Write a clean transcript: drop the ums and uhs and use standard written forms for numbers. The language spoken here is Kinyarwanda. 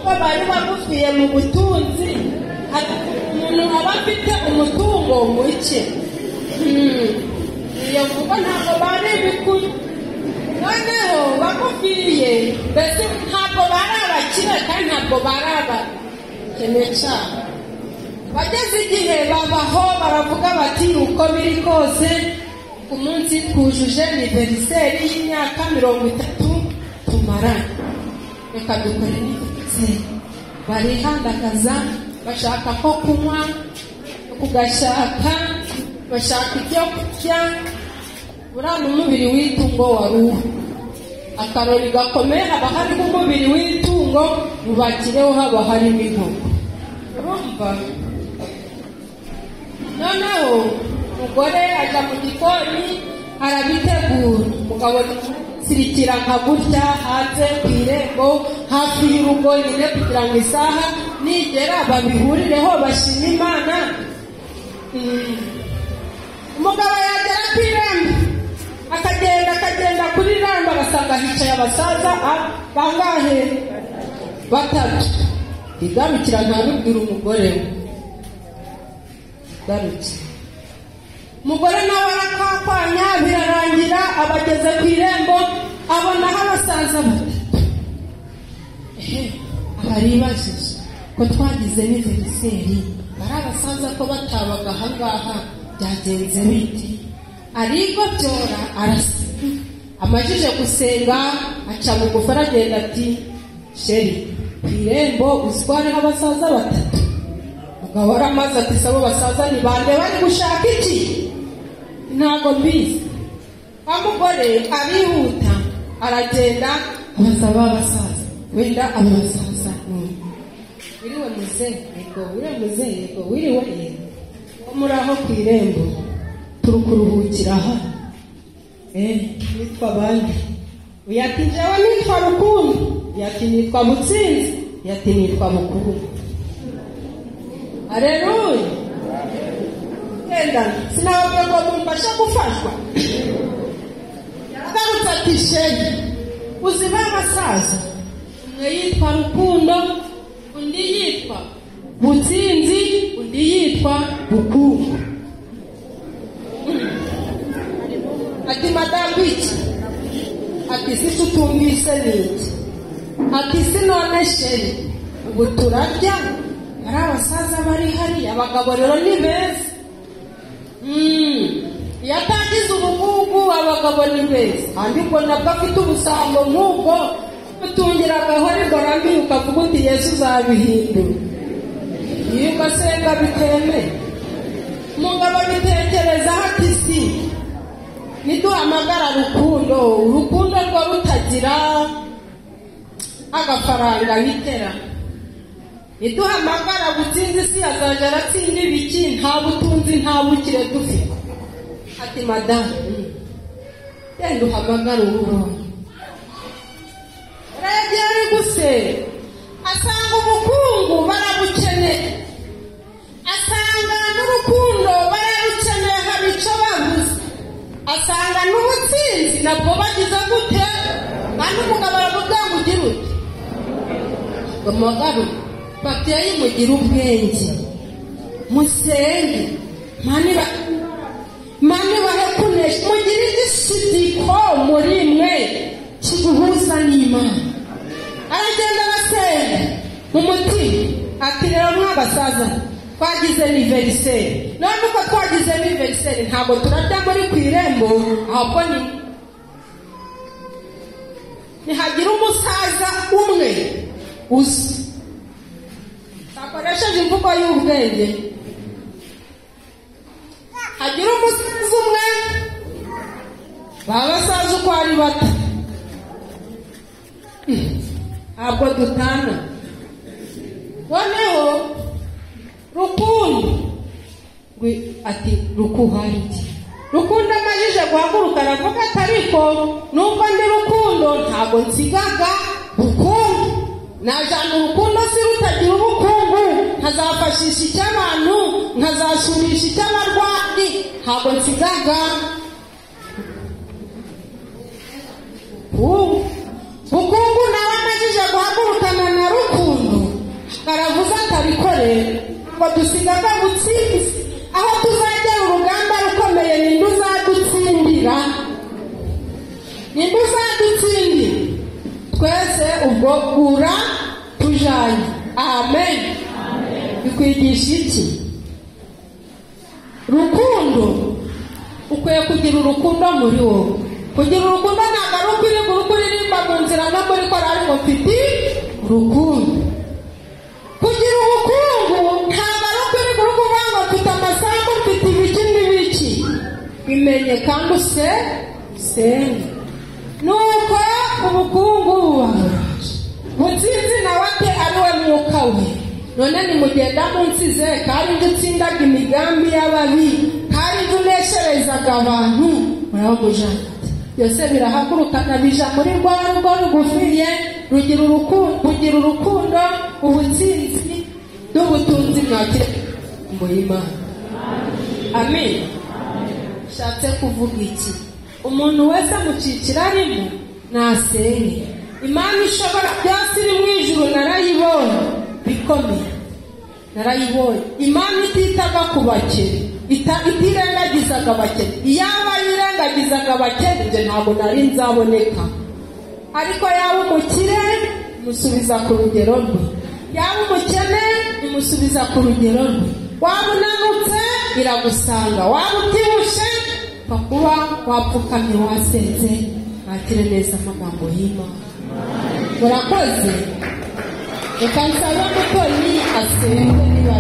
Ko bari bagufiye mu butunzi, umuntu aba afite umutungo muke. Iyo mvugo ntabwo bari ibikuri. Noneho bagufiye mbese ntabwo bari abakire kandi ntabwo bari abakene cyane. Bageze igihe babaho baravuga bati uko biri kose ku munsi twujuje aniveriseri y'imyaka 30 tumaranye, reka dukore aniveriseri. Barihandagaza bashaka ko kunywa, kugashaka, bashaka ibyo kurya. Buriya umubiri w'itungo wari uwo akarori gakomeye, haba hariho umubiri w'itungo, mu bakireho haba harimo inkoko. Urumva? Noneho umugore ajya mu gikoni arabitegura, umugabo sirikira nka gutya hanze ku irembo hafi y'urugo nyine, kugira ngo isaha nigera babihurireho bashime Imana. Umugabo yagera ku irembo akagenda akagenda kuri irembo, agasanga hicaye abasaza bangahe? Batatu. Igarukira ntabibwira umugore we. Garutse umugore nawe arakakwanya, birarangira abageze ku irembo abonaho abasaza batatu. Abaribajije ko twagize aniveriseri, bari abasaza ko batabaga ahangaha, byagenze bite? Arigobyora arasenga. Amajije gusenga aca bugufi aragenda ati sheri, ku irembo uzi ko hariho abasaza batatu. Umugabo aramaze ati sabo basaza ni bande, bari gushaka iki? Ntabwo mbizi. Wa mugore arihuta aragenda abaza ba basaza, wenda abo basaza wiriwe muze, yego, wiriwe muze, yego, wiriwe, yego, wo muri aho ku irembo turi kuruhukira aha. Nitwa bande? Uyu ati njyewe nitwa Rukundo, uyu ati nitwa Mutsinzi, uyu ati nitwa Bukuru. Aleluya. Genda sinababwiye ngo mumfashe gufashwa. Agarutse ati sheri, uzi ba basaza, umwe yitwa Rukundo, undi yitwa Butsinzi, undi yitwa Bukungu. Ati madamu iki? Ati si tutumvise niki? Ati si none sheri, ubu turarya. Ari abasaza bari hariya, abagabo rero ni beza. Iyo atagize ubukungu abagabo ni beza, kandi ubwo nabwo afite ubusambo nk'ubwo utungira agahori rambi ukavuga uti Yesu uzabihindura. Iyo ugasenga bitemeye. Umugabo abitekerezaho ati si niduhamagara Rukundo, urukundo rwo rutagira agafaranga bitera. Niduhamagara Butsinzi si azajya aratsinda ibiki, nta butunzi nta bukire dufite. Ati madamu, genda uhamagare uwo. Yagiye ari gusenga asanga ubukungu barabukeneye, asanga n'urukundo bararukeneye, hari icyo babuze, asanga n'ubutsinzi nabwo bagize gute. Kandi umugabo aravuga ngo ugire ute, umugabo babyeyi mugire ubwenge, musenge mani bahe kunesha, mugire igisidiko muri mwe kiguhuza n'Imana. Aragenda arasenga mu mutima ati rero mwabasaza twagize aniveriseri, none uko twagize aniveriseri ntabwo turarya muri ku irembo, ahubwo ni nihagira umusaza umwe uzi akoresheje imvugo y'ubwenge, hagira umusaza umwe, babasaza uko ari bato ntabwo dutana. Noneho Rukundo ati rukuhari iki? Rukundo amajije guhaguruka aravuga ati ariko nubwo ndi Rukundo ntabwo nsigaga bukungu, najana urukundo si rutagira ubukungu, nkazafashisha icy'abantu, nkazasurisha icy'abarwayi, ntabwo nsigaga bukungu. Bukungu nawe amajije guhagurukana na Rukundo Ntabwo dusigaga gutsinzi. Aho tuzagera urugamba rukomeye, ninde uzadutsindira? Ninde uzadutsindira? Twese ubwo gura tujanye. Amen. Bikwigisha iki? Rukundo. Ukwiye kugira urukundo muri wowe. Kugira urukundo ntabwo ari ukwirirwa kuririmba mu nzira no muri korali ngo mfite urukundo. Kugira ubukungu ntabwo ari ukwirirwa kuvuga ngo mfite amasambu, mfite ibiki n'ibiki. Bimenye kandi usenge. Nuko ubukungu buba butsinzi nawe ate ari we mwuka we. None nimugenda munsize kandi njye utsindaga imigambi y'ababi, kandi njye unesherezaga abantu, murabamujana. Byose birahagurukana bija muri rwa rugo rugufiye, rugira urukundo, ubutsinzi n'ubutunzi mwakire mu Imana. Amen. Shatse kuvuga iki? Umuntu wese mu cyiciro arimo nasenge. Imana ishobora byose iri mu ijuru narayibonye bikomeye. Narayibonye. Imana ititaga ku bakene, itirengagizaga abakene. Iyaba yirengagizaga abakene, njye ntabwo nari nzaboneka. Ariko yaba umukire imusubiza ku rugero rwe, yaba umukene imusubiza ku rugero rwe. Waba unanutse iragusanga, waba ubyibushye kuba wapfukamye wasenze. Mwakire neza amagambo y'Imana. Murakoze. Reka nsabe Mutoni asenge niba.